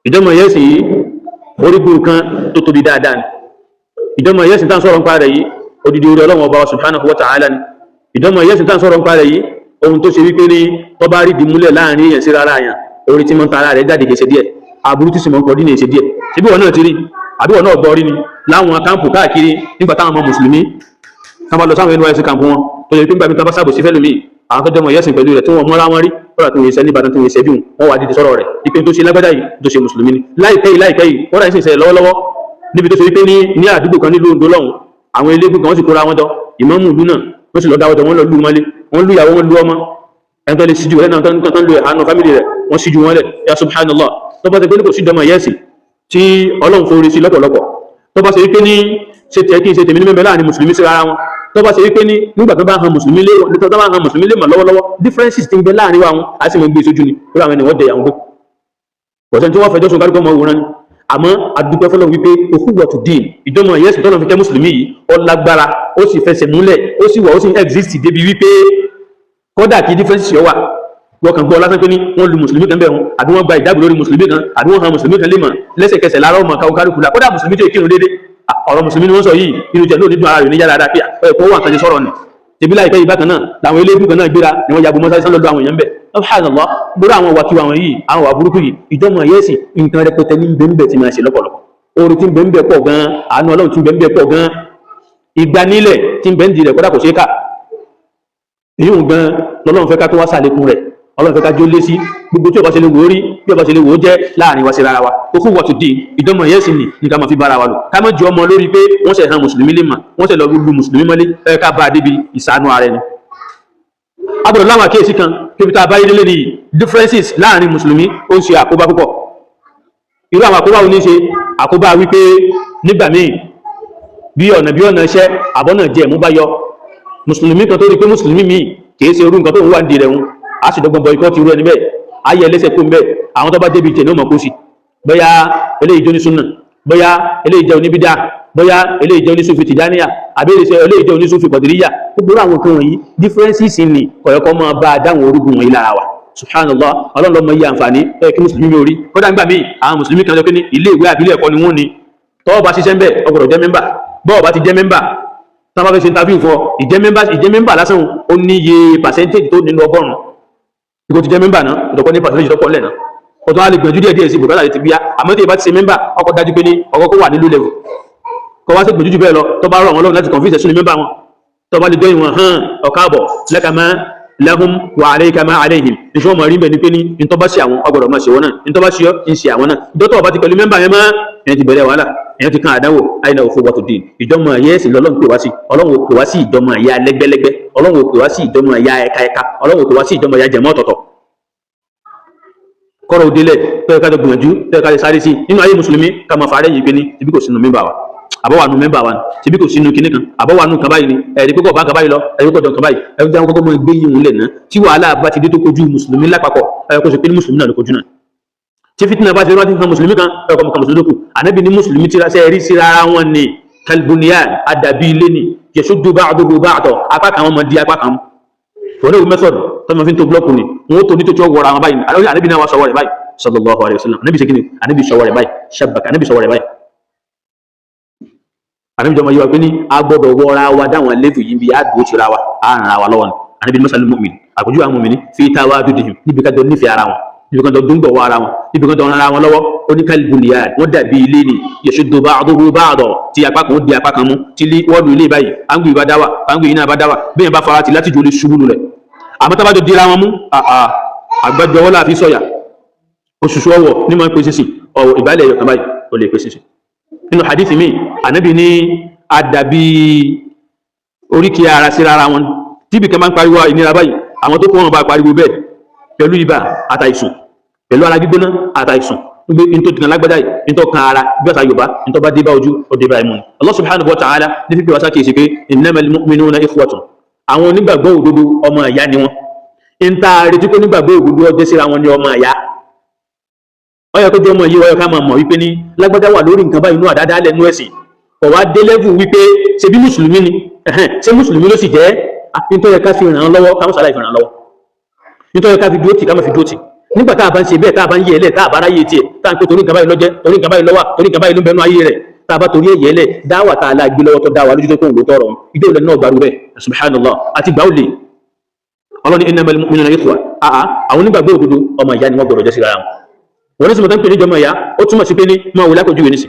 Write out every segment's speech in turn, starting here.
Ìjọmọ yẹ́sìn yìí, orígun kan tó tóbi dáadáa ni. Ìjọmọ yẹ́sìn tá ń sọ̀rọ̀ nípa rẹ̀ yìí, odidi orí Ọlọ́run Ọba subhanahu wa ta'ala ni. Ìjọmọ yẹ́sìn tá ń sọ̀rọ̀ nípa rẹ̀ yìí, ohun tó ṣe wípé ní tó bá rí di múlẹ̀ láàrin èèyàn sí rárá yàn, orí tí mọ́ ń tara rẹ̀ jáde kìí ṣe díẹ̀, aburú tí sì mọ́ ń kọ́ dín ní ṣe díẹ̀. Síbí wọn náà ti rí, àbí wọn náà gbọ́ rí ni láwọn camp káàkiri, nígbà táwọn ọmọ mùsùlùmí tán bá lọ sáwọn NYSC camp wọn, tó yẹ pé nígbà mi tán bá sábò sí fẹ́lùmí, àwọn tó jọmọ yẹ́sìn pẹ̀lú rẹ̀ tí wọ́n mọ́ra wọn rí kọ́lá, tí wọ́n ṣe níbàdàn, tí wọ́n ṣe bí wọ́n wà dídí sọ̀rọ̀ rẹ̀ ipe tó ṣe lágbájá yìí, tó ṣe mùsùlùmí ni. Láìpẹ́ yìí, láìpẹ́ yìí, wọ́n rà sí ìṣẹ̀lẹ̀ lọ́wọ́lọ́wọ́ níbi tó ṣe wípé ní àdúgbò kan nílùú Oǹdó lọ́hùn, àwọn eléégún kan, wọ́n sì kóra wọn jọ, ìmáàmù ìlú náà, wọ́n sì lọ dáwọ́ jọ, wọ́n lọ lù mọ́lé, wọ́n lù ìyàwó, wọn lù ọmọ, ẹni tó lè síjú rẹ̀ náà tó ń lo ẹ̀hánú family rẹ̀, wọ́n síjú wọn lẹ̀. Ya subhanallah! Tó bá ti pé ní kò sí ìjọmọ yẹ́sì tí Ọlọ́run forí sí lọ́pọ̀lọpọ̀, tó bá ṣe wípé ní ṣe tẹ́ kí n ṣe tèmi ní mẹ́bẹ̀ẹ́ láàrin mùsùlùmí sí ara wọn, tó bá ṣe wípé ní nígbà tó bá han mùsùlùmí lé, tó bá han mùsùlùmí lé mọ̀ lọ́wọ́lọ́wọ́, differences ti ń bẹ láàrin wa wọn á sì mọ̀ gbé sójú ni lórí àwọn ènìyàn jẹ àwọn gbé kọ̀sẹ̀ tí wọ́n fẹjọ́ sùn kálukọ́ mọ̀ wòran ni. Àmọ́ adúpẹ́ fọlọ́ wípé ukhuwatu din, ìjọmọ yẹ́sì tọ́lọ́ fi kẹ́ mùsùlùmí yìí, ó lágbára, ó sì fẹsẹ̀ múlẹ̀, ó sì wà, ó sì exist débi wípé kódà kí differences yọ wà, wọ́n kàn gbọ́ lásán pé ní wọ́n lu mùsùlùmí kan bẹ́ẹ̀ wọn, àbí wọ́n gba ìdáàbò lórí mùsùlùmí kan, àbí wọ́n han mùsùlùmí kan lè mọ̀, lẹ́sẹ̀kẹsẹ̀ lára ọmọ kálukú la. Kódà mùsùlùmí tó kírun déédé, ọ̀rọ̀ mùsùlùmí ni wọ́n sọ yìí, inú jẹ́ lónìí dùn, ara rẹ̀ ní yára dáa pé ẹ̀kọ́ wà kan ṣe sọ̀rọ̀ ni. Tẹ̀bí láìpẹ́ yìí bákan náà làwọn eléégún kan náà gbéra ni wọ́n ya bo mọ́sálásí lọ́dọ̀ àwọn èèyàn bẹ̀. Subhanallah! Gbọ́dọ̀ àwọn wàkíwà àwọn yìí, àwọn wà burúkú yìí, ìjọmọ̀ yẹ́sì, nǹkan rẹpẹtẹ ní bẹ́ẹ̀ tí máa ṣe lọ́pọ̀lọpọ̀. Oore tí ń bẹ́ẹ̀ pọ̀ gan, àánú Ọlọ́run tí ń bẹ́ẹ̀ pọ̀ gan, ìgbanílẹ̀ tí ń bẹ́ẹ̀ ń di rẹ̀ kódà kò ṣeé kà. Èyí ò gan lọ́lọ́run fẹ́ ká tó wá sàlékún rẹ̀. Ọlọ́run fẹ́ ká jó lé sí gbogbo tí ọba ṣe lè wò ó rí, bí ọba ṣe lè wò ó jẹ́ láàrin wa sí rárá wa. Ukhuwatu din, ìjọmọ̀ yẹ́sì ni ní ká máa fi bára wa lò, ká má jẹ́ ọmọ lórí pé wọ́n ṣe hàn mùsùlùmí lè mà, wọ́n ṣe lọ lu mùsùlùmí mọ́lé, ẹ ká bá a débi ìsànú ara ẹni. Agbọ́dọ̀ láwọn àkíyèsí kan kébi tá a bá yé délé nìyí. Differences láàrin mùsùlùmí, ó ń ṣe àkóbá púpọ̀. Irú àwọn àkóbá wo ní ṣe àkóbá? Wípé nígbà míì, bí ọ̀nà iṣẹ́ àbọ̀nà jẹ́ mú bá yọ, mùsùlùmí kan tó rí pé mùsùlùmí míì kìí ṣe irú nǹkan tó ń wà ní rẹ̀ ń, á sì dọ́gbọ́n bọ ikọ́ ti irú ẹni bẹ́ẹ̀, ayé ẹlẹ́sẹ̀ kó ń bẹ́ẹ̀. Àwọn tó bá débi tẹ̀ ní ọmọ kó sí, bóyá eléyìí jẹ́ onísúnà, bóyá eléyìí jẹ́ oníbídà, bóyá eléyìí jẹ́ onísúfì tìjáníyà, àbí eléyìí jẹ́ onísúfì kọ̀dìríyà. Gbogbo àwọn nǹkan wọ̀nyí, differences ni kọ̀yọ̀kọ́ máa bá a dáhùn orúgun wọ̀nyí lára wa. Subhanallah! Ọlọ́run lọ́mọ iye àǹfààní ẹ kí mùsùlùmí mi ò rí. Kódà nígbà míì, àwọn mùsùlùmí kan lọ pé ní ilé ìwé àbílẹ̀ ẹ̀kọ́ ni wọ́n ní, tọ́wọ́ bá ṣiṣẹ́ ń bẹ̀, ó gbọ́dọ̀ jẹ́ member. Bọ́ọ̀ bá ti jẹ́ member, tí wọ́n bá fẹ́ ṣe interview fún ọ, ìjẹ́ member lásán, ó ní iye percentage tó nínú 100. Ìkó ti jẹ́ member náà, ìdọ̀kọ́ ní percentage tó pọ̀ lẹ̀ náà, ó tún á lè gbìyànjú díẹ̀ díẹ̀ sí bùkátà ti bíyá. Àmọ́ tí ìbá ti ṣe member, ọkọ̀ dájú pé ní ọkọ̀ kó wà ní low level, kọ́ wá sí gbìyànjú jù bẹ́ẹ̀ lọ, tó bá rọ̀ wọn lọ́wọ́ láti confuse ẹ̀sùn ní member wọn, tó bá lè dẹ́yìn wọn hàn, ọ̀ká àbọ̀ laka ma lahum wa alayka ma alayhim. Níṣẹ́ wọn mọ̀ rí bẹ́ẹ̀ ni pé ní ntọ́ bá ṣe àwọn, ọgbọ̀dọ̀ máa ṣe wọn náà, ntọ́ bá ṣe ọ́ ń ṣe àwọn náà. Ìjọ́tọ̀ ọba ti pẹ̀lú member yẹn mọ́, ẹ̀yẹn ti bẹ̀rẹ̀ wàhálà, ẹ̀yẹn ti kan àdánwò. Àyìnlá ukhuwatu din, ìjọmọ̀ ẹ̀yẹ ẹ̀sìn lọ́lọ́run pè wá sí. Ọlọ́run ò pè wá sí ìjọmọ̀ ẹ̀yà lẹ́gbẹ́lẹ́gbẹ́, Ọlọ́run ò pè wá sí ìjọmọ̀ ẹ̀yà ẹ̀ka ẹ̀ka, Ọlọ́run ò pè wá sí ìjọmọ̀ ẹ̀yà jẹ̀mọ́ ọ̀tọ̀ọ̀tọ̀. Kọ́rọ̀ òdélẹ̀ tó yẹ ká jọ gbìyànjú, tó yẹ ká lè sáré sí nínú ayé mùsùlùmí, ká máa fàárẹ̀ yìí pé ní ibi kò sínú member wa, àbọ̀wà nù member wa ni, tìbí kò sínú kinní kan, àbọ̀wà nù kan báyìí ni, ẹ̀rí pé kò bá kan báyìí lọ, ẹ̀rí pé kò dàn kan báyìí, ẹ̀rí pé kọ́kọ́ máa gbé yìí lẹ̀ ná. Tí wàhálà bá ti dé tó kojú mùsùlùmí lápapọ̀, ẹ̀ kó sì pé ní mùsùlùmí náà ló kojú náà. Tí fitina bá ti rántí kan mùsùlùmí kan, ẹ̀ kọ́ mùsùlùmí tó kù. Ànábì ní mùsùlùmí tí ra rí sí rárá wọn ni kalbuniyan, àdàbí ilé ni, yashuddu ba'duhu ba'da, apá kan wọn mọ di apá kan wọn ní method tó máa fi ń to block ni wọn tó ní tó tí ó wọra wọn báyìí. Ànábì náà wá sọwọ́ rẹ̀ báyìí, sallallahu alayhi wa sallam. Ànábì ṣe kí ni? Ànábì sọwọ́ rẹ̀ báyìí, shabbaka. Ànábì sọwọ́ rẹ̀ báyìí. Ànábì jọmọ yìí wá pé ní a gbọ́dọ̀ wọra wa dáwọn level yìí, bí a dúró tira wa, a ràn ara wa lọ́wọ́ ni. Ànábì ní masalul mu'min, àpèjú àwọn mùmìnì, fi tawadudihim, níbi ká jọ nífẹ̀ẹ́ ara wọn, níbi kan jọ dúngbọ̀ wọ ara wọn, níbi kan jọ ràn ara wọn lọ́wọ́, oníkàlùbùnìyà wọ́n dàbí ilé ni, yashuddu ba'duhu ba'da, tí apá kan ó di apá kan mú, tí wọ́ọ̀lù ilé báyìí, áńgù yìí bá dá wà, áńgù yìí náà bá dá wà, bí yẹn bá fara ti láti jò lè ṣubú lulẹ̀. Àmọ́ tá bá jọ dira wọn mú, àgbájọ ọwọ́ láàfin sọ̀yà, oṣooṣù ọwọ́ ní máa ń pè sísìn ọwọ́ ìbálẹ̀ ẹ̀yọ̀ kan báyìí, ó lè pè sísìn. Nínú hadithi mi, Ànábì ní àdàbí oríkèé ara síra ara wọn, tíbi kan máa ń pariwo ìnira báyìí, àwọn tó kó wọn bá pariwo bẹ́ẹ̀, pẹ̀lú ibà àtàìsùn, pẹ̀lú ara gbígbóná àtàìsùn, gbé ní tó ti kan lágbájá yìí, ní tó kan ara bí ọ̀sà Yorùbá, ní tó bá dé bá ojú, ó dé bá ẹmu ni. Allah subhanahu wa ta'ala ní fífi wàsá kìí ṣe pé innamal mu'minuna ikhwatun, àwọn onígbàgbọ́ òdodo, ọmọ ìyá ni wọ́n. Ń ta retí pé onígbàgbọ́ òdodo ọjọ́ síra wọn ní ọmọ ìyá, ó yẹ kó jẹ́ ọmọ yìí, ó yẹ ká máa mọ̀ wípé ní lágbájá wà lórí nǹkan báyìí inú àdáadáa lẹ́nu ẹ̀sìn, kò wá dé level wípé ṣe bí mùsùlùmí ni, ṣé mùsùlùmí ló sì jẹ́. Nítorí ká fi ràn án lọ́wọ́, ká mọ̀ sálà ìfi ràn án lọ́wọ́, nítorí ká fi dúró tì, ká má fi dúró tì. Nígbà tá a bá ń ṣe bẹ́ẹ̀, tá a bá ń yẹ ẹlẹ́, tá a bá ráyè tiẹ̀, tá a ń pè torí nǹkan báyìí lọ́jẹ́, torí nǹkan báyìí lọ́wà, torí nǹkan báyìí ló ń bẹnu ayé rẹ̀, tá a bá torí ẹ̀yẹ ẹlẹ́ dáwà tá a la gbé lọ́wọ́ tó dáwà lójú tó kóhùn ló tọrọ ìdó ìlẹ̀ náà gbàrú bẹ́ẹ̀. Subhanallah, àti gbà ó lè. Ọlọ́ni innamal mu'minuna ikhwa. Àá, àwọn onígbàgbọ́ òdodo, ọmọ ìyá ni wọ́n gbọ́dọ̀ jẹ́ síra wọn. Wọ́n ní sọmọtán pè ní ìjọmọ ìyá, ó túmọ̀ sí pé ní máa wò lápòjú nísì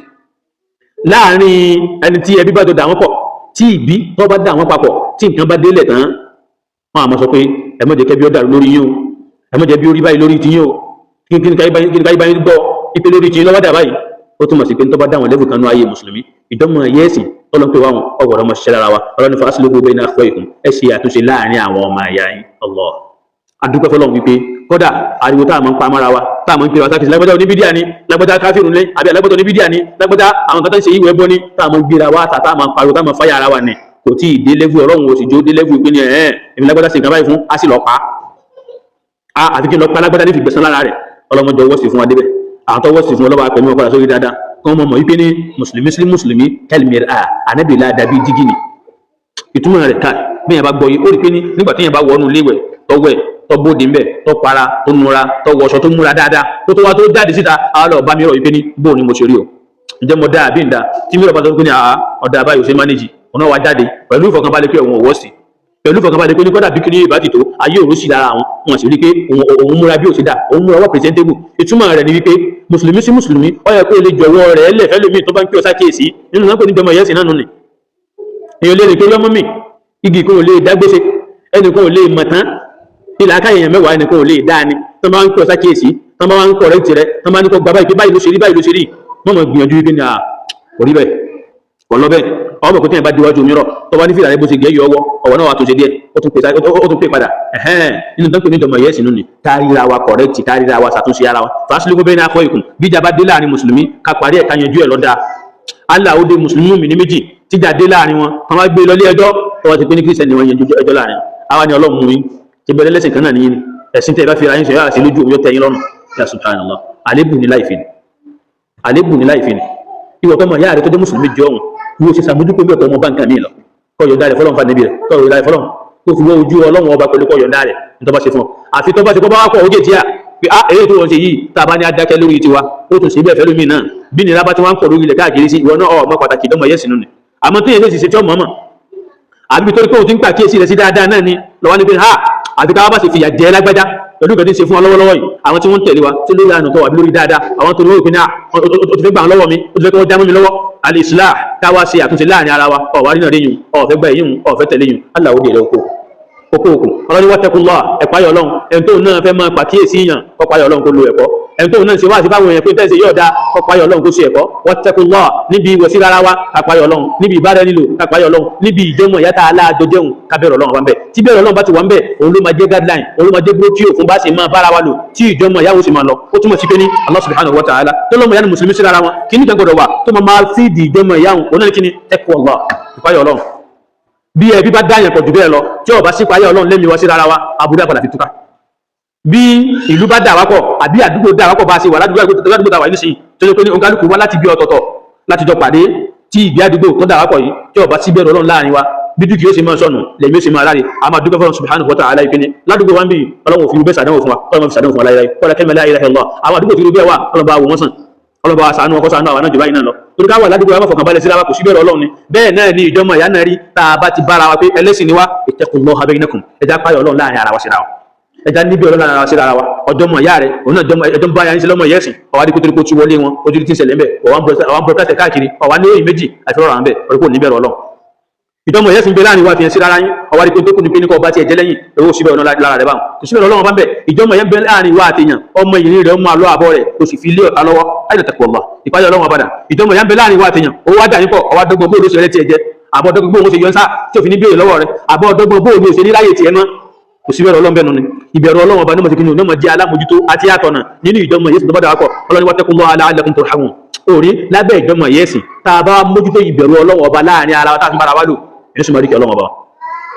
láàrin ẹni tí ẹbí bá jọ dà wọ́n pọ̀, tí ìbí tó bá dà wọ́n papọ̀, tí nǹkan bá délẹ̀ tán, wọ́n á máa sọ pé ẹ má jẹ́ kẹ́bí ó dàrú lórí yín o, ẹ má jẹ́ bí ó rí báyìí lórí tiyín o. Kí ni káyé báyìí gbọ́ ipe lórí tiyín lọ́wọ́ dà báyìí? Ó túmọ̀ sí pé tó bá dá wọn lẹ́bù kan ní ayé mùsùlùmí, ìjọmọ yẹ́sìn tọ́lọ́ pé wáwọn ọgbọ̀rọ̀ ọmọ ṣiṣẹ́ lára wa. Ọlọ́ni fa aslihu bayna akhawaykum, ẹ ṣe àtúnṣe láàrin àwọn ọmọ ẹ̀yà yín. Allah, adúpẹ́ fọlọ́run wípé kódà ariwo tá a máa ń pa mára wa, tá a máa ń pè wá sákìsì, lágbájá oníbídíà ni, lágbájá káfíìrù ní, àbí lágbájá oníbídíà ni, lágbájá àwọn kan tó ń ṣe ìwé bọ́ ni, tá a máa ń gbéra wa tá a máa ń pariwo, tá a máa ń fáyà ara wa ni, kò tí ì dé level. Ọlọ́run ò sì jó dé level ìpínlẹ̀ ẹ̀ẹ́n èmi lágbájá ṣe nǹkan báyìí fún á sì lọ pa á, àfi kí n lọ pa lágbájá ní fi gbẹ̀san lára rẹ̀. Ọlọ́mọdé ọwọ́ sì fún wa débẹ̀. Àwọn tó wọ́ sì fún ọlọ́wà pẹ̀lú ọkọ̀ sórí dáadáa kí wọ́n mọ̀ mọ̀ wípé ní mùsùlùmí sí mùsùlùmí kẹlìmìíràn ànábìlà dàbí dígí ni. Ìtumọ̀ rẹ̀ ká bí yẹn bá gbọ́ yìí, ó rí pé ní nígbà tí yẹn bá wọnú léwẹ̀, tọwẹ̀, tó bóde ńbẹ, tó para, tó nura, tó wọṣọ, tó múra dáadáa, tó tó wá tó jáde síta, àwọn lọ bá mi rọ wípé ní bóun ni mo ṣe rí o, ǹjẹ́ mo dáa bí ń da? Tí mi rọ̀ bá sọ pé ní àá ọ̀dà àbáyò ṣe mánéjì ọ̀nà wa jáde pẹ̀lú ìfọ̀kànbalẹ̀ pé òun ò wọ́ sí, pẹ̀lú ìfọ̀kànbalẹ̀ pé ní kọ́dà bí kí ní ìbá ti tó ayé òun sì lára àwọn, wọn sì rí pé òun múra bí ò sí dà, òun múra wọ́ presentable. Ìtumọ̀ rẹ̀ ni wípé mùsùlùmí sí mùsùlùmí, ó yẹ kó lè jọ̀wọ́ rẹ̀ lẹ̀ fẹ́lómi tó bá ń pè ọ́ sákèésí nínú náà pé níjọmọ̀ yẹ́sìn náà nù ni. Èèyàn lè rìn pé lọ́mọ́ mi igi kan ò lè dágbèsè, ẹnì kan ò lè mọ̀ tán, ilà aká èèyàn 10 ẹnì kan ò lè dáa ni. Tó bá ń pè ọ́ sákèésí, tó bá ń correct rẹ, tó bá ní kó gba báyìí pé báyìí ló ṣe rí, báyìí ló ṣe rí, mọ̀mọ́ gbìyànjú wípé ní à kò rí bẹ́ẹ̀, kò lọ bẹ́ẹ̀. Ọmọ kò tí yẹn bá diwájú mi rọ tó bá ní fìlà rẹ bó ṣe gẹ́ yọ ọwọ́ ọwọ́ náà wà tó ṣe díẹ̀, ó tún pè padà. Ẹ̀hẹ́n, nínú tó ń pè ní ìjọmọ̀ yẹ́sìn nínú ni káríra wa correct, káríra wa ṣàtúnṣe ara wa. Faslihu bayna akhawaykum. Bíjà bá dé láàrin mùsùlùmí, ká parí ẹ̀, ká yanjú ẹ̀ lọ́dà. Allah, ó dé mùsùlùmí mi ní méjì tíjà dé láàrin wọn, kan wá gbé lọ ilé ẹjọ́, tó wá ti pé ní kírísítẹ́nì wọn yanjú ẹjọ́ láàrin àwa ni. Ọlọ́run mú yín ti bẹ̀rẹ̀ lẹ́sìn kan náà níyìn ni ẹ̀sìn tẹ́ ẹ bá fi ra yín sọ yára sí lójú òun yóò tẹ́ yín lọ́rùn. Ya subhanallah, àlébù ní láìfi ni, àlébù ní láìfi ni. Ìwọ tó mọ ìyá rẹ tó jẹ́ mùsùlùmí jọ òun, ìwọ ṣe sàmójúkú bí ọ̀tọ̀ ọmọ báńkà mi lọ, kọ́ yọ̀ǹda rẹ̀ fọlọ́n fún níbi rẹ̀, kọ́ yọ̀ǹda rẹ̀ fọlọ́n, kó fi wọ́ ojú ọlọ́run ọba pẹ̀lú kọ́ yọ̀ǹda rẹ̀ ní tó bá ṣe fún ọ. Àfi tó bá ṣe kọ́ bá wá kọ́ ojú ìtìyà pé a èyí tó wọ́n ṣe yìí, tá a bá ní adákẹ́ lórí tiwa, ó tún ṣe bẹ́ẹ̀ fẹ́ lómi náà. Bí nira bá ti wá ń pọ̀ lórí ilẹ̀ káàkiri sí ìwọ náà, ọmọ pàtàkì ìdánmọ̀ yẹ̀sìn nù ni. Àmọ́ tó yẹ lè ṣiṣẹ́ tí ọmọ mọ̀ àbí torí pé òun ti ń pàkíyèsí rẹ̀ sí dáadáa náà ni lọ́wọ́ ní pé ha àti káwá bá ṣe fìyà jẹ lágbájá pẹ̀lú ìgbà tí ń ṣe fún ọ lọ́wọ́lọ́wọ́ yìí. Àwọn tí wọ́n ń tẹ̀lé wa tí lórí àánú tó wà lórí dáadáa, àwọn tó ní wọ́n ìpínlẹ̀ ó ti fẹ́ gbà wọn lọ́wọ́ mi, ó ti fẹ́ kí wọ́n já mọ́ mi lọ́wọ́. Al-islah, káwá ṣe àtúnṣe láàrin ara wa. Ọ̀wá rí náà rí yùn, ọ̀fẹ́ gbà yùn, ọ̀fẹ́ tẹ̀lé yùn, aláwo dèrè oko oko oko. Ọlọ́ni wattaqullah, ẹ̀páyọ̀ ọlọ́run. Ẹni tó náà fẹ́ máa pàkíyèsí yàn, kọ́páyọ̀ ọlọ́run kó lo ẹ̀kọ́. Ẹni tó náà ṣe wá sí fáwọn èèyàn pé tẹ́sí yóò da, kọ́páyọ̀ ọlọ́run kó ṣe ẹ̀kọ́. Wattaqullah níbi ìwọ̀sí rárá wa, kápáyọ̀ ọlọ́run níbi ìbára ẹni lò, kápáyọ̀ ọlọ́run níbi ìjọmọ̀ ìyá tá a láàjọ jẹun, kábẹ̀rẹ̀ ọlọ́run bá ń bẹ̀. Tí bẹ̀rẹ̀ ọlọ́run bá ti wà ń bẹ̀, òun ló máa jẹ́ guideline, òun ló máa jẹ́ brochure fún bá ṣe máa bára wa lò, tí ìjọmọ̀ ìyáwó sì máa lọ. Ó túmọ̀ sí pé ní Allah subhanahu wa ta'ala tó lọ́mọ ìyá ni mùsùlùmí sí rárá wọn, kí ní kan gbọdọ̀ wà tó máa máa fíìdì ìjọmọ̀ ìyáwó? Òun náà ní kí ni? Taqwallah, ìpáyọ̀ ọlọ́run. Bí ẹbí bá dáyàn pọ̀ jù bẹ́ẹ̀ lọ, tí ó bá sí payá ọlọ́run lẹ́mi wá sí rárá wa, aburú àpàdà fi túká. Bí ìlú bá dà wá pọ̀, àbí àdúgbò dà wá pọ̀, bá a ṣe wà ládùúgbò tá a wà nísìnyí, tó ṣe pé ní oníkálukú wá láti bí ọ̀tọ̀ọ̀tọ̀ láti jọ pàdé, tí ìgbé àdúgbò tó dà wá pọ̀ yìí, tí ó bá sí bẹ̀rù ọlọ́run láàrin wa, bí dúkìá ó sì máa sọnù, lèmi ó sì máa ráre. A máa dúpẹ́ fọlọ́run subhanahu wa ta'ala ìpínlẹ̀ ládùúgbò wa ń bì. Ọlọ́run òfin bẹ́ẹ̀ sàdánwò fún wa, ọlọ́run fi sàdánwò fún wa láyé kọ́lá kẹ́mẹ́ la ilaha illallah. Àwọn àdúgbò tí irú bẹ́ẹ̀ wà, ọlọ́run bá wò wọ́n sàn, ọlọ́run bá wa ṣàánú ọkọ̀, ṣàánú àwọn náà jù báyìí náà lọ, torí ká wà ládùúgbò wa má fọkànbalẹ̀ síra wa, kò sí bẹ̀rù ọlọ́run ni. Bẹ́ẹ̀ náà ni ìjọmọ̀ ìyá náà rí. Tá a bá ti bára wa pé ẹlẹ́sìn ni wá, ittaqullaha bainakum, ẹja páyọ̀ ọlọ́run láàrin ara wa síra wa, ẹja níbi ọlọ́run láàrin ara wa síra wa. Ọjọ́ mọ̀ ìyá rẹ̀ òun náà ẹjọ́ ń bá yẹn sí lọ́mọ ìyẹ́sìn, ọ̀wá dípò torí pé ó ti wọlé wọn, ojú ti ń ṣẹlẹ̀ ńbẹ̀, ọ̀wá ń bọ̀ káàkiri, ọ̀wá ní òyìn méjì àti ọ̀rọ̀ à ń bẹ̀ ọ̀rọ̀ kò ní bẹ̀rù ọlọ́run. Ìdánwò ẹ̀yẹ́sìn bẹ láàrin wa fi hàn sí rárá yín, ọwá rí pé tó kù ní pé ní kọ́ ọba tí ẹ jẹ́ lẹ́yìn owó síbẹ̀ ọ̀nà lára rẹ̀ báwọn, kò síbẹ̀ ọlọ́run bá ń bẹ̀. Ìjọmọ̀ yẹn bẹ láàrin wa àtẹ̀yàn, ọmọ ìrìn rẹ̀, ọmọ àlọ́ àbọ̀ rẹ̀, kò sì fi lé ọ̀tá lọ́wọ́ ayé tẹ̀kọ̀ lọ ìpáyọ̀ ọlọ́run ọ̀bàdà. Ìjọmọ̀ yẹn bẹ láàrin wa àtẹ̀yàn, owó wá dà yín pọ̀, ọwá dọ́gbọ́n bóòlù ṣe rẹ̀ tiẹ̀ jẹ, àbọ̀ dọ́gbọ́n bóòlù ṣe yọ sá tí òfin ní béèrè lọ́wọ́ rẹ̀, àbọ̀ dọ́gbọ́n bóòlù ṣe ní láyè tiẹ̀ mọ́. Kò sí bẹ̀rù ọlọ́run bẹ́ẹ̀ nù ni. Ìbẹ̀rù ọlọ́run ọba ní mọ̀ sí kí ni onímọ̀ jẹ́ alámòjútó àti àtọ̀nà nínú ìjọmọ̀ yẹ́sìn tó bá dàwápọ̀. Ọlọ́run wattaqullaha la'allakum turhamun. Òrí lábẹ́ ìjọmọ̀ yẹ́sìn, tá a bá mójútó ìbẹ̀rù ọlọ́run ọba láàrin ara wa, tá a fi bára wa lò, yóò sì máa rí ìkẹ́ ọlọ́run ọba,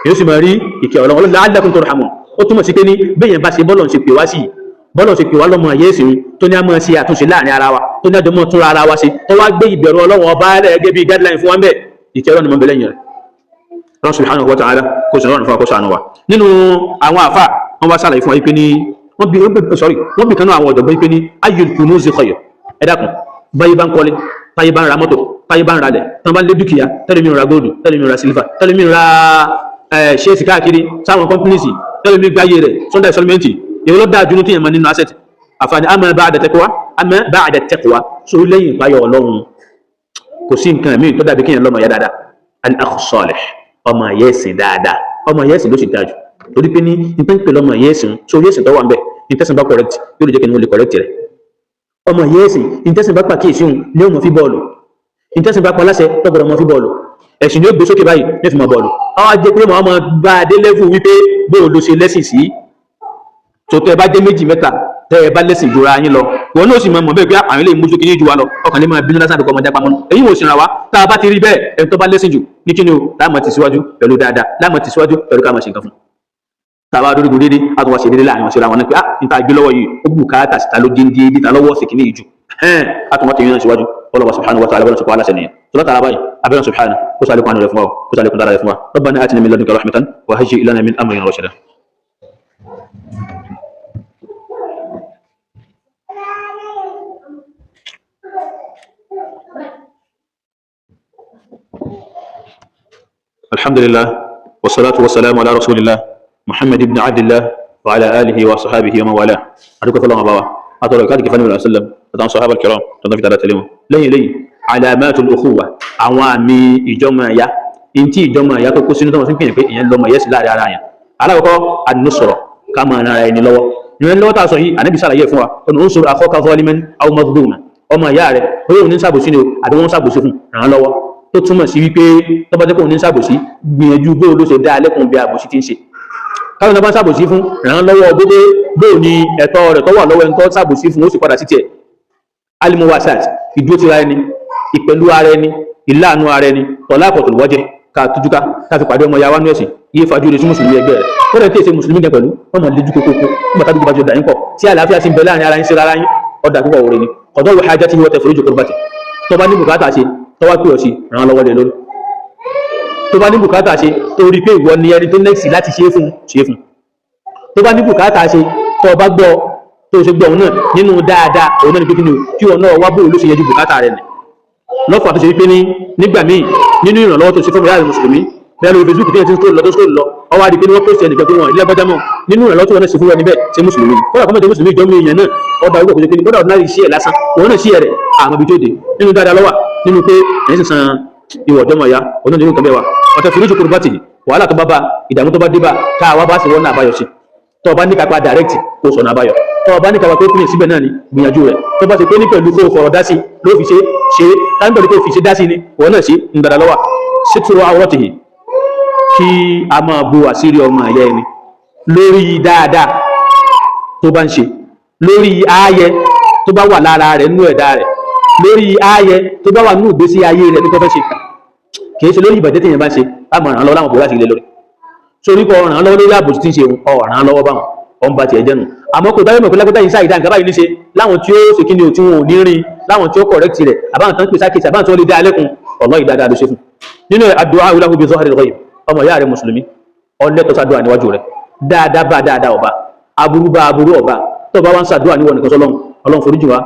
yóò sì máa rí ìkẹ́ ọlọ́run. Ọlọ́run la'allakum turhamun, ó túmọ̀ sí pé ní bẹ́yẹn bá ṣe bọ́lọ̀ ṣe pè wá sí, bọ́lọ̀ ṣe pè wá lọ́mọ yẹ́sìn, tó ní a máa ṣe àtúnṣe láàrin ara wa, tó ní àjọmọ́ túnra ara wa ṣe, tó wá gbé ìbẹ̀rù ọlọ́run ọba gẹ́gẹ́ bí guideline fún wa ń bẹ̀, ìkẹ́ ọlọ́run ni mo bẹ̀ lẹ́yìn rẹ̀. Allah subhanahu wa ta'ala kó sọ̀rọ̀ fún wa, kó ṣàánú wa. Nínú àwọn àfà wọn wá sàlàyé fún wa pé ní Wọ́n bí, sorry, wọ́n bí kanú àwọn ọ̀jọ̀gbọ́n pé ní ayyul kunuzi khayr. Ẹ dákun, báyìí bá ń kọ́lé, táyé bá ń ra mọ́tò, táyé bá ń ralẹ̀, tán bá ń lé dúkìá, tẹ́lẹ̀ mi ń ra gold, tẹ́lẹ̀ mi ń ra silver, tẹ́lẹ̀ mi ń ra shares káàkiri sáwọn companies, tẹ́lẹ̀ mi gbáyé rẹ̀ sunday installment, èyí ló dáa jù ní tíyẹn mọ́ nínú asset? Àfààní amma ba'da taqwa, amma ba'da taqwa, so lẹ́yìn ìpáyọ̀ Ọlọ́run, kò sí nǹkan míì tó dàbí kéèyàn lọ́mọ ya dáadáa, al-akhu salih, ọmọ ẹ̀yẹ́ ẹ̀sìn dáadáa. Ọmọ ẹ̀yẹ́ ẹ̀sìn ló sì dáa jù, torí pé ní nǹkan ń pè lọ́mọ ẹ̀yẹ́ ẹ̀sìn, so ẹ̀sìn tó wà ń bẹ̀ ní tẹ́sán bá correct, yóò lè jẹ́ kí ni wọ́n lè correct rẹ̀. Ọmọ ẹ̀yẹ́ ẹ̀sìn ní tẹ́sán bá pàkíyèsí òun ní ọmọ fi bọ́ọ̀lù, ní tẹ́sán bá paláṣẹ tọ́gbọ̀dọ̀ mọ́ fi bọ́ọ̀lù, ẹ̀sìn ni ó gbé sókè báyìí ní fi mọ́ bọ́ọ̀lù. Àwọn ajẹ́ pé wọ́n máa bá a dé level wípé bóò ló ṣe lẹ́sìn sí. Tó tẹ́ ẹ bá dé méjì mẹ́ta, tẹ́ ẹ bá lẹ́sìn jura yín lọ, wọn náà sì máa mọ̀ bẹ́ẹ̀ pé àwọn ilé ìmújú kìíní ju wa lọ, ọkàn lè máa bínú lásán àbíkọ́ ọmọdé pamọ́. Èyí wò sí ra wa. Tá a bá ti rí bẹ́ẹ̀, ẹni tó bá lẹ́sìn jù ní kíni o, láàmú ti síwájú pẹ̀lú dáadáa, láàmú ti síwájú pẹ̀lú ká máa ṣe nǹkan fún. Tá a bá dórí dédé, a tún wá ṣe dédé láàrin wọn síra wọn náà pé ah, níta gbé lọ́wọ́ yìí, ó bùkátà síta ló dín dín ta lọ́wọ́ sí kìíní yìí jù, a tún wá ti yín náà síwájú. Ọlọ́wọ́ subhanahu wa ta'ala wọ́n sọ pé aláṣẹ nìyẹn tó látara báyìí. Abẹ́rẹ́ subhanahu kó sáré kún àánú rẹ̀ fún wa, kó sáré kún dára rẹ̀ fún wa. Rabbana atina min ladunka rahmatan wa hayyi lana min amrina rashada. الحمد لله والصلاة والسلام على رسول الله محمد بن عبد الله وعلى آله وصحابه ومن والاه. أدوك فالله بابا أترى كاتك فنبي الله وسلم أتعن صحابة الكرام تنظف تعالى تليمه لين لين علامات الأخوة عوامي إجمع يا إنتي إجمع يا tó kó sínú tó wọ́n fi ń pè pé ìyẹn lọ́mọ yẹ́sì láàrin ara yẹn. Alákọ̀ọ́kọ́, an-nusra, ká máa ran ara ẹni lọ́wọ́. Ìrìn lọ́wọ́ tá a sọ yìí, Ànábì sàlàyé fún wa ọ̀nà unsur akhaka zaliman aw mazluman. Ọmọ ìyá rẹ̀, bóyá òun ní sàbòsí ni o àbí wọ́n sàbòsí fún, ràn án lọ́wọ́. Tó túmọ̀ sí wípé tó bá jẹ́ pé òun ní sàbòsí, gbìyànjú bó ló ṣe dá lẹ́kùn bí àbòsí ti ń ṣe. Káwọn náà bá sàbòsí fún, ràn án lọ́wọ́ gbogbo bó ní ẹ̀tọ́ rẹ̀ tó wà lọ́wọ́ ẹni tó sàbòsí fún, ó sì padà sí tiẹ̀. Alimuwasat, ìdúró tira ẹni, ìpẹ̀lú ara ẹni, ìláàánú ara ẹni, tọ́lápọ̀tò wọ́jẹ́ ká tújúká ká fi pàdé ọmọ yàwá ní ẹ̀sìn yíé fajú rẹ̀ sí mùsùlùmí ẹgbẹ́ rẹ̀. Ó rẹ̀ tí èsè mùsùlùmí gan pẹ̀lú wọ́n mọ̀ lójú kókókó nígbà tá dúkú bá jọ dà yín pọ̀, tí àlàáfíà sì ń bẹ láàrin ara yín síra ara yín, ọ̀dà púpọ̀ òre ni. Ọ̀dọ́ wò hajjá tí wọ́n tẹ̀ foríjì kúrúbàtì. Tó bá ní bùkátà ṣe, tó wá pè ọ́ sí, ràn án lọ́wọ́ lé lórí. Tó bá ní bùkátà ṣe, tó rí pé ìwọ ni ẹni tó nẹ́ẹ̀sì láti ṣe é fún, ṣe é fún. Tó bá ní bùkátà ṣe, tó bá gbọ́ tó ṣe gbọ́ òun náà nínú dáadáa, òun náà ní pé kí ni o, kí òun náà wá bóòlù ló ṣe yẹjú bùkátà rẹ̀ nì lọ́fà. Tó ṣe wípé ní nígbà míì, nínú ìrànlọ́wọ́ tó ṣe fún ìyá rẹ̀ mùsùlùmí, bẹ́ẹ̀ lórí Facebook tí ẹ̀ ti ń scroll lọ, tó scroll lọ, ọwọ́ àdìpé ní wọ́n post ẹnìkan pé wọ́n ilé ẹgbẹ́já mọ́. Nínú ìrànlọ́wọ́ tó wọ́n náà ṣe fún wọn níbẹ̀, ṣe mùsùlùmí kódà kọ́mọ̀tẹ́ mùsùlùmí ìjọ mi èèyàn náà, ọba ìgbà kò ṣe pé ní kódà ordinary iṣẹ́ ẹ̀ lásán, òun náà sí ẹ̀ rẹ̀ àmọ́ ibi tó dé nínú dáadáa lọ́wà nínú pé ẹ̀yìn sì san ìwọ̀ ọ̀dọ́mọ̀ ya òun náà nínú nǹkan bẹ́ẹ̀ wà. Ọ̀tẹ̀ fìríjì kúrò bá tì wàhálà tó bá bá ìdààmú tó bá dé bá ká wá bá sì wọ́n náà àbáyọ sí. Tó bá ní kápá direct, kó sọ̀nà àbáyọ. Tó bá ní kápá pé kúrò síbẹ̀ náà ni, gbìyànjú rẹ̀. Tó bá ṣe pé ní pẹ̀lú kó fọ̀rọ̀ dá sí ló fi ṣe ṣe táwọn pẹ̀lú kó fi ṣe dá sí ni, wọ́n náà ṣe ń dada lọ́wà. Sítúrò awratihi, kí a máa bo àṣírí ọmọ ẹ̀yà ẹni lórí dáadáa tó bá ń ṣe, lórí ààyè tó bá wà lára rẹ̀ nínú ẹ̀dá rẹ̀, lórí ààyè tó bá wà nínú ìgbésí ayé rẹ̀ ní tó fẹ́ ṣe. Kìí ṣe lórí ìbàjẹ́ tí èèyàn bá ń ṣe á máa ràn án lọ́wọ́ láwọn bò láti ilé lórí sórí kọ ràn án lọ́wọ́ lórí àbòsí tí ń ṣe, ọ̀ ràn án lọ́wọ́ báwọn ọ̀n bá tiẹ̀ jẹ́nu. Àmọ́ kò dáyọ̀ mọ̀ pé lágbádá yìí sáà ìdá nǹkan báyìí ní ṣe láwọn tí ó ṣe kí ni ò tí wọn ò ní rìn, láwọn tí ó correct rẹ̀, àbáwọn tán pèsè àkèsí, àbáwọn tí wọ́n lè dá alẹ́kùn ọ̀lọ́ ìdáadáa ló ṣe fún. Nínú àdúà lahu bi zahril ghaib, ọmọ ìyá rẹ̀ mùsùlùmí ọlẹ́tọ̀ sàdúà níwájú rẹ̀. Dáadáa bá dáadáa ọba, aburú bá aburú ọba. Tó bá wá ń sàdúà níwọ̀n nìkan sọlọ́run, Ọlọ́run foríjì wá,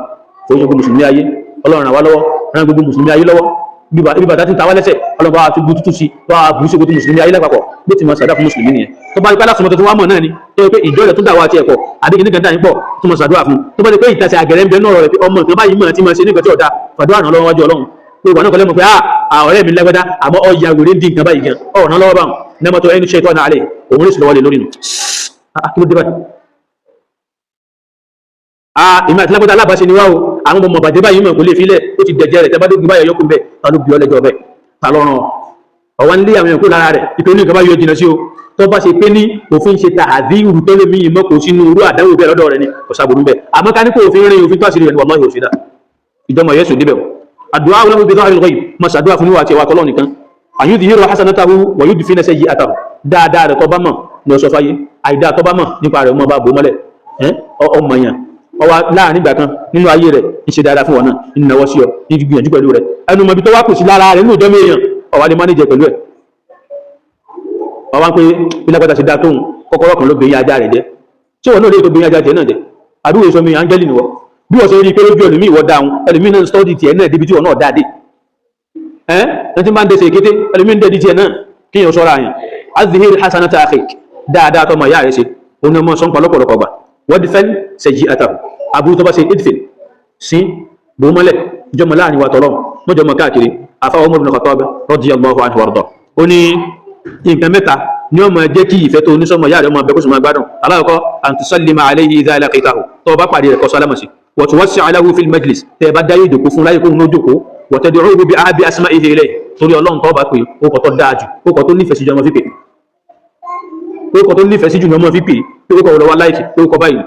foríjì gbogbo mùsùlùmí ayé, Ọlọ́run ràn wá lọ́wọ́, ràn gbogbo mùsùlùmí ayé lọ́wọ́, bí bàtà tí ń ta wá lẹ́sẹ̀, Ọlọ́run bá wa tún tútù sí bá wa bù sí gbogbo mùsùlùmí ayé lápapọ̀. Bí ti máa sàdúà fún mùsùlùmí nìyẹn. Tó bá rí pé alásùnmọ́ tuntun wá mọ̀ náà ni, tó yẹ pé ìjọ rẹ̀ tó dà wá àti ẹ̀kọ́ àbí kìíní kan dà yín pọ̀, tó máa sàdúà fún. Tó bá rí pé ìtasẹ̀ àgẹ̀rẹ̀ ń bẹ náà rẹ̀ pé ọmọ nǹkan báyìí mọ̀ tí máa ṣe nígbà tí ọ̀dà, fàdúrà ràn lọ́wọ́ wájú Ọlọ́run pé ìwà náà kọ́lẹ́ mọ̀ pé ah, ọ̀rẹ́ mi lágbádá, àmọ́ ọ̀ya wèrè ń dín nǹkan báyìí gan, ọ̀ràn lọ́wọ́ báwọn nẹ́mọ́tò ẹni ṣe tọ́ náà alẹ́ òun lè sì lọ́wọ́ lé lórí nù. Kí ló dé báyìí? Ah, èmi àti lágbádá alábàáṣe ni wá o, àwọn ọmọ bàjẹ́ báyìí mọ̀ kò lè filẹ̀, ó ti dẹ̀jẹ̀ rẹ̀ tẹ́ bá dógun báyọ̀ yọkùn bẹ́ẹ̀. Ta ló bí ọ lẹ́jọ́ bẹ́ẹ̀? Ta ló ràn ọ̀wá ń lé àwọn èèyàn kó lára rẹ̀ ìpè ní nǹkan bá yọ jìnnà sí o? Tó bá ṣe pé ní òfin ṣe tàhàdírù tó lè míyìn mọ́ kò sínú irú àdánwò bẹ́ẹ̀ lọ́dọ̀ rẹ̀ ni, kò sábòrú bẹ́ẹ̀. Àmọ́ ká ní kó òfin rin òfin tó àṣírí rẹ̀ ni, wallahi òfin dà ìjọmọ̀ yẹ́sù débẹ̀ o. Àdúrà lahu bi dhahril ghaib, ma ṣàdúrà fún níwà àti ẹwà tọ́lọ́ nìkan. Àyùdí hasanatahu wa yudfina sayyi'atahu. Dáadáa rẹ̀ tó bá mọ̀ ní ọ̀sọ̀ fáyé, àìdáa tó bá mọ̀ nípa rẹ̀ ọmọ bá bò mọ́lẹ̀. Ọmọ yẹn ọwá láàrin ìgbà kan nínú ayé rẹ̀ ń ṣe dáadáa fún wọn náà, ń náwó sí ọ, ní gbìyànjú pẹ̀lú rẹ̀, ẹnu mọ̀bí tó wá kù sí lára rẹ̀ nínú ìjọmọ̀ èèyàn, ọwá lè mánéjẹ pẹ̀lú ẹ̀. Ọwá ń pé bí lágbàtà ṣe dá tóun, kọ́kọ́rọ́ kan ló gbé yín ajá rẹ̀ jẹ́. Tí wọn náà lè tó bí ajá tiẹ̀ náà jẹ? Àbí wòye sọmi áńgẹ́lì nìwọ? Bí wọ́n ṣe rí i pé lójú ẹlòmíì ìwọ dáhùn, ẹlòmíì náà ń study tiẹ̀ náà débi tí wọn náà dáa dé. Ẹ ẹni tí ń bá ń dẹsẹ̀ kété, ẹlòmíì ń dẹ̀ di tiẹ̀ náà. Kíyàn sọ́ra àyàn. Azhir hasanata akhik, dáadáa tọmọ ìyá rẹ̀ ṣe, òun náà mọ̀ sọ́npa lọ́pọ̀lọpọ̀ gbà. Wadfan sayyi'atahu, aburú tó bá ṣe, idfin sí bòmọ́lẹ̀, jọmọ láàrin wa tọ́lọ́, mọ́jọmọ káàkiri. Afáwọn Umar ibn Khattab radiyallahu anhu warda, ó ní nǹkan mẹ́ta ní ó máa jẹ́ kí ìfẹ́ tó oníṣọ́mọ ìyá rẹ̀ ọmọ abẹ́ kó sì máa gbádùn. Alákọ̀ọ́kọ́, an tusallima alayhi idha laqitahu, tó o bá pàdé rẹ̀, kó sálámà sí. Wa tuwassi'a lahu fil majlis, tẹ́ ẹ bá dáyé ìjòkó, fún láyé kóhun ló jòkó. Wa tad'uhu bi ahabbi asma'ihi ilayhi, torí Ọlọ́run tó bá pè, ó kọ́ tó dáa jù, ó kọ́ tó nífẹ̀ẹ́ sí ju ọmọ fípè, ó kọ́ tó nífẹ̀ẹ́ sí jù ní ọmọ fípè, pé ó kọ́ wọlé wá láìkì, ó kọ́ báyìí.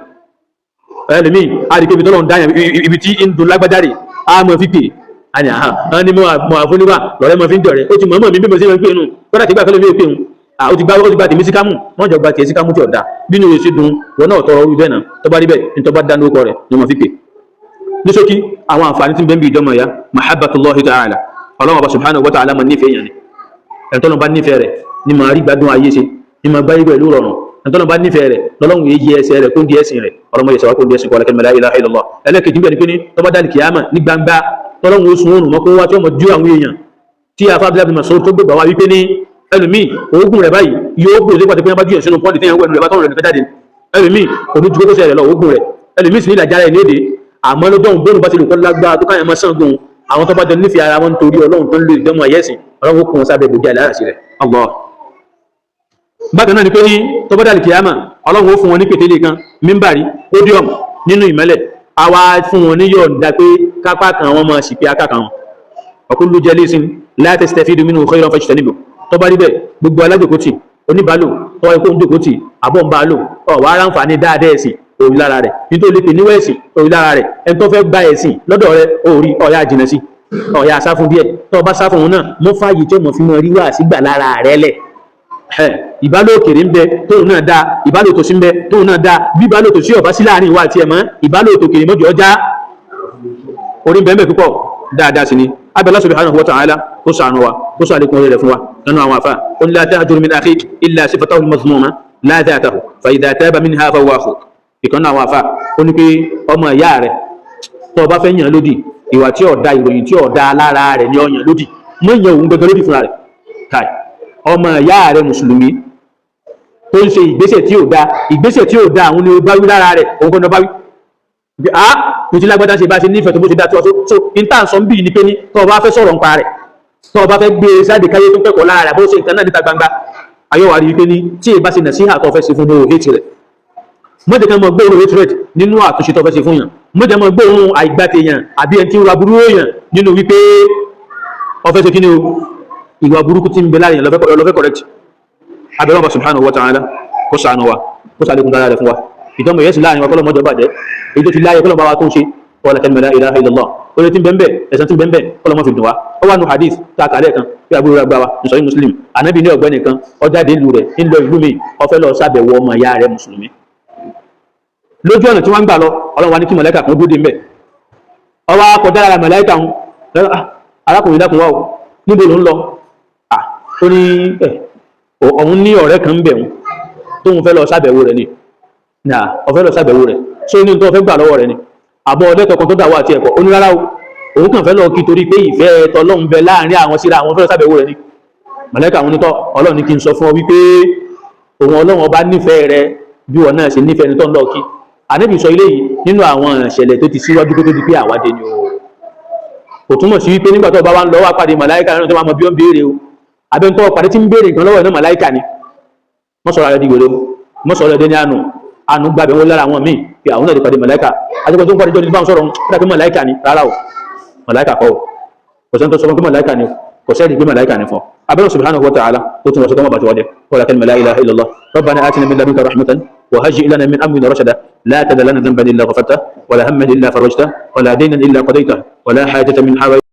Ẹlòmíì àdìpé ibi tọ́lọ́run dáyàn, ibi tí ń dun lágbájáre á mọ̀ fípè àní àhán àwọn ní mọ̀ àfúníwà lọ́rẹ́ mọ̀ fi ń dọ̀rẹ́. Ó ti mọ̀ mọ̀ mi bí mo ṣe máa ń pè nù kọ́dà tí gbà fẹ́lẹ́ mi ò pè ń. Ó ti gbá, ó ti gba tèmi sí kámù, wọ́n jọ gba tiẹ̀ sí kámù tí ọ̀dà bínú rẹ̀ ṣe dùn wọn náà tọrọ orí bẹ́ẹ̀ náà. Tó bá rí bẹ́ẹ̀ ní tó bá dá lórúkọ rẹ̀ ní wọ́n fi pè. Ní ṣókí, àwọn àǹfààní tí ń bẹ ń bí ìjọmọ̀ ya, mahabbatullahi ta'ala, Ọlọ́run Ọba subhanahu wa ta'ala máa nífẹ̀ẹ́ yẹn ni. Ẹni tọ́lọ́run bá nífẹ̀ẹ́ rẹ̀ ní máa rí gbádùn ayé ṣe, ní máa gbáyé pẹ̀lú rọrùn. Ẹni tọ́lọ́run bá nífẹ̀ẹ́ rẹ̀ lọ́lọ́run yìí yẹ ẹsẹ̀ rẹ̀ kó ń di ẹ̀sìn rẹ̀. Ọlọ́mọ yẹsẹ̀ wá kó ń di ẹ̀sìn kọ́ la ilaha illallah. Ẹlẹ́kejì bẹ́ẹ̀ ni pé ní tó bá dálì kìyàmà ní gbangba, tọ́lọ́run ó sun oòrùn mọ́ kó wá tí ó mọ̀ ju àwọn èèyàn, tí afa abdullahi bin Mas'ud tó gbégbá wa wípé ní ẹlòmíì oògùn rẹ̀ báyìí yóò gbòòrò sí pàtàkì, pé wọ́n bá jù yẹn sínú pọ́ọ̀lì tí yẹn wẹ̀ nù rẹ̀ bá tọ́run rẹ̀ nìkan jáde. Ẹlòmíì kò ní ju kókó sẹ̀ rẹ̀ lọ oògùn rẹ̀. Ẹlòmíì sì ní ìlàjà rẹ̀ ní èdè, àmọ́ lọ́jọ́ òun bóun bá ti lè kọ́ lágbára tó káyọ̀ máa sàn gùn. Àwọn tó bá jọ nífẹ̀ẹ́ ara wọn nítorí Ọlọ́run, tó ń lo ìdánwò ayẹ́sìn, Ọlọ́run ó kún wọn sábẹ́ ìbòjì àlàáṣì rẹ̀ Allah. Bákan náà ni pé ní tó bá dàlì kìyàmà, Ọlọ́run ó fún wọn ní pètèlé kan, mímbàrí, podium nínú ìmọ́lẹ̀, a wá fún wọn ní yọ̀ǹda pé kápá kan wọn máa sì pé aká kan wọn. Wa kullu jalisin la tastafidu minhu khayran fajtanibu. Tó bá rí bẹ́ẹ̀, gbogbo alájòkótì, oníbàálò tó wáyé kó ń jòkótì àbọ̀ ń bá a lò, ọ̀ wá ráǹfààní dáadáa ẹ̀sìn òrí lára rẹ̀, nítorí lè pè níwọ̀ ẹ̀sìn òrí lára rẹ̀, ẹni tó fẹ́ gba ẹ̀sìn lọ́dọ̀ rẹ̀ òrí, ọ̀yà jìnà sí, ọ̀yà sá fún díẹ̀. Tó bá sá fún òun náà, mọ́ fààyè tí ó mọ̀ fi mọ́ rí wá sígbà lára rẹ̀ lẹ̀. Ìbálò òkèrè ń bẹ tóun náà dáa, ìbálò tòsí ń bẹ tóun náà dáa. Bí ìbálò tòsí ọ̀bá sí láàrin ìwà àti ẹ̀mọ́, ìbálò tòkèrè mọ́jọ ọjà orí ń bẹ́ẹ̀ púpọ̀ dáadáa sí ni. Abẹ́lá subhanahu wa ta'ala kó ṣàánú wa, kó ṣàlékún orí rẹ̀ fún wa. Nínú àwọn àfà, ó ní la tahjur min akhik illa sifatahu al-mazmuma la dhatahu, fa idha taba minha fa huwa akhuk. Ìkan náà àwọn àfà, ó ní pé ọmọ ìyá rẹ̀ tó o bá fẹ́ yàn lódì, ìwà tí ó da, ìròyìn tí ó da lára rẹ̀ ni ó yàn lódì, mọ́ ìyàn òun gẹ́gẹ́ lódì fúnra rẹ̀. Káì, ọmọ ìyá rẹ̀ mùsùlùmí tó ń ṣe ìgbésẹ̀ tí ò da, ìgbésẹ̀ tí ò da àwọn ni ó bá wí lára rẹ̀, òun kọ́ ni ó bá wí pé a kò tí lágbádá ṣe bá ṣe nífẹ̀ẹ́ tó bó ṣe dá tó. So in tá à ń sọ ń bí ni pé ní tó o bá fẹ́ sọ̀rọ̀ nípa rẹ̀, tó o bá fẹ́ gbé e sáde káyé tó kẹ́kọ̀ọ́ lára rẹ̀, bó ṣe nǹkan náà níta gbangba ayé wa rí i pé ní tí èyí bá ṣe nàṣíhà tó fẹ́ ṣe fún ní o hate rẹ̀, mọ́jẹ̀ kan mọ́ gbóòórùn hatred nínú àtúnṣe tó fẹ́ ṣe fún yàn, mọ́jẹ̀ mọ́ gbóòórùn àìgbàtẹ̀yàn àbí ẹni tí ń ra burú èèyàn nínú wípé ó fẹ́ ṣe kí ni o, ìwà burúkú tí ń bẹ láàrin lọ́fẹ́ correct. Abẹ́rẹ́ ọba subhanahu wa ta'ala kó ṣàánú wa, kó ṣàlékún dára rẹ̀ fún wa. Ìjọmọ̀ yẹ́sì láàrin wa, kọ́lọ́mọjọ́ bàjẹ́. Èyí tó ti láyé, kọ́lọ́mọ bá wa tó ń ṣe wala kalima la ilaha illallah. Orí tí ń bẹ́ẹ̀, ẹ̀sán tí ń bẹ́ẹ̀, kọ́lọ́mọ fi dùn wá. Ó wà nù hadith tá a kàlẹ́ kan bí àbúrò rẹ̀ gbà wá ní sọ́yìn Muslim. Ànábì ní ọ̀gbẹ́ni kan ó jáde ìlú rẹ̀, ń lọ ìlú mi, ó fẹ́ lọ ṣàbẹ̀wò ọmọ ìyá rẹ̀ mùsùlùmí. Lójú ọ̀nà tí wọ́n ń gbà lọ, Ọlọ́run wa ní kí mọ̀lẹ́kà kan dúró dé mbẹ̀. Ó wá kọjá lára mọ̀lẹ́kà ń, "Arákùnrin, dákun wá o, níbo ló ń lọ?" Ó ní ẹ̀ òun ní ọ̀rẹ́ kan ń bẹ̀ wọn tóun fẹ́ lọ ṣàbẹ̀wò rẹ̀ ni. Nà ó fẹ́ lọ ṣàbẹ̀wò rẹ̀, ṣé ní tó fẹ́ gbà lọ́wọ́ rẹ̀ ni, àbọ̀ ọlẹ́tọ̀ kan tó dà wá àti ẹ̀kọ́? Ó ní rárá o, òun kàn fẹ́ lọ kí torí pé ìfẹ́ tọlọ́run bẹ láàrin àwọn síra àwọn, fẹ́ lọ ṣàbẹ̀wò rẹ̀ ni. Mọ̀lẹ́kà àwọn onítọ̀, Ọlọ́run ní kí n sọ fún ọ wípé òun Ọlọ́run Ọba nífẹ̀ẹ́ rẹ bí wọn náà ṣe nífẹ̀ẹ́ ní tó ń lọ kí. Ànábì sọ ilé yìí nínú àwọn ìṣẹ̀lẹ̀ tó ti síwájú kó tó di pé àwádé ni o. Kò túmọ̀ sí wípé nígbà tó bá wá ń lọ wá pàdé màláìka náà tó máa mọ bí ó ń béèrè o, àbẹ́ ń tọ́ pàdé tí ń béèrè nǹkan lọ́wọ́ ẹ̀ náà màláìka ni. Mọ́ sọ̀rọ̀ rẹ̀ di wèrè o, mọ́ sọ̀rọ̀ rẹ̀ dé ní àánú àánú gbàbẹ̀ wọn lára àwọn míì pé àwọn náà lè pàdé màláìka àti pé tó ń pàdé jọ́ ní báwọn sọ̀rọ̀ ń pé màláìka ni. Rárá o, màláìka kọ́ o. Kò sẹ́ni tó sọ fún pé màláìka ni o, kò sẹ́ni pé màláìka ni fún ọ. Abẹ́rẹ́ subhanahu wa ta'ala tó tún wọ́n sọ kọ́mọ̀ bàtí wọ́n jẹ́ wala kalima la ilaha illallah. Rabbana atina min ladunka rahmatan wa hayyi lana min amrina rashada. La tada lana dhanban illa ghafarta, wala hamman illa farajta, wala daynan illa qadayta, wala hajata min hawaij.